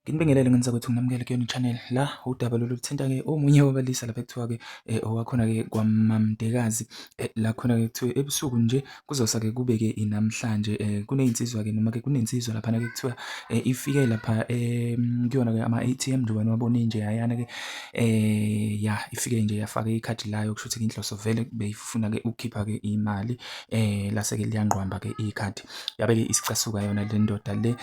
Nginibingelele ngenza kwethu nginamukele kuyona i-channel la udaba lolu luthinta-ke omunye wabalisa lapha ekuthiwa-ke owakhona-ke kwaMamdekazi la khona-ke kuthiwa ebusuku nje kuzosa-ke kube-ke inamhlanje kuney'nsizwa-ke noma-ke kunensizwa laphana-ke kuthiwa ifike lapha kuyona-ke ama-A_T_M njengoba niwabona enjeyayana-ke ya ifike nje yafaka ikhadi layo kushuthi inhloso vele beyifuna-ke ukukhipha-ke imali lase-ke liyangqwamba-ke ikhadi. Yabe-ke isicasuka yona le ndoda le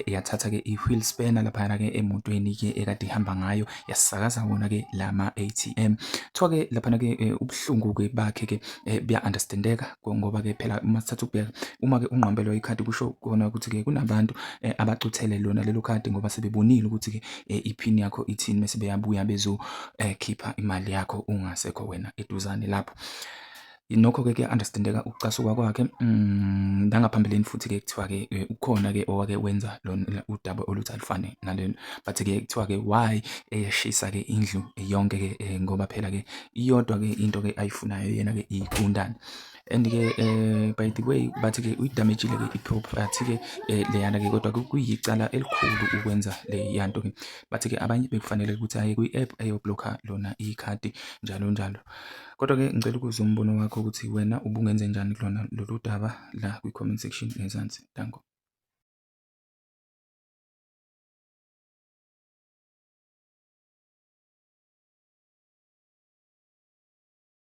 yathatha-ke i-wheel spanner laphayana-ke emotweni-ke ekade ihamba ngayo yasakaza wona-ke lama-A_T_M. Kuthiwa-ke laphana-ke ubuhlungu-ke bakhe-ke buya-understand-eka ngoba-ke phela uma sithatha ukubheka uma-ke unqwambelwa ikhadi kusho kona ukuthi-ke kunabantu abacuthele lona lelo khadi ngoba sebebonile ukuthi-ke iphini yakho ithini mese beyabuya bezokhipha imali yakho ungasekho wena eduzane lapho. Nokho-ke kuya-understand-eka ukucasuka kwakhe nangaphambilini futhi-ke kuthiwa-ke ukhona-ke owake wenza lona udaba oluthi alufane nalelo. But-ke kuthiwa-ke why eshisa-ke indlu yonke-ke ngoba phela-ke iyodwa-ke into-ke ayifunayo yena-ke igundane. And-ke by the way bathi-ke uyidamejile-ke i-property-ke leyana-ke kodwa kuyicala elikhulu ukwenza leya nto-ke. Bathi-ke abanye bekufanele ukuthi aye kwi-app eyo-block-a lona ikhadi njalo njalo. Kodwa-ke ngicela ukuzwa umbono wakho ukuthi wena ubungenzenjani kulona lolu daba la kwi-comment section ngezansi. Danko.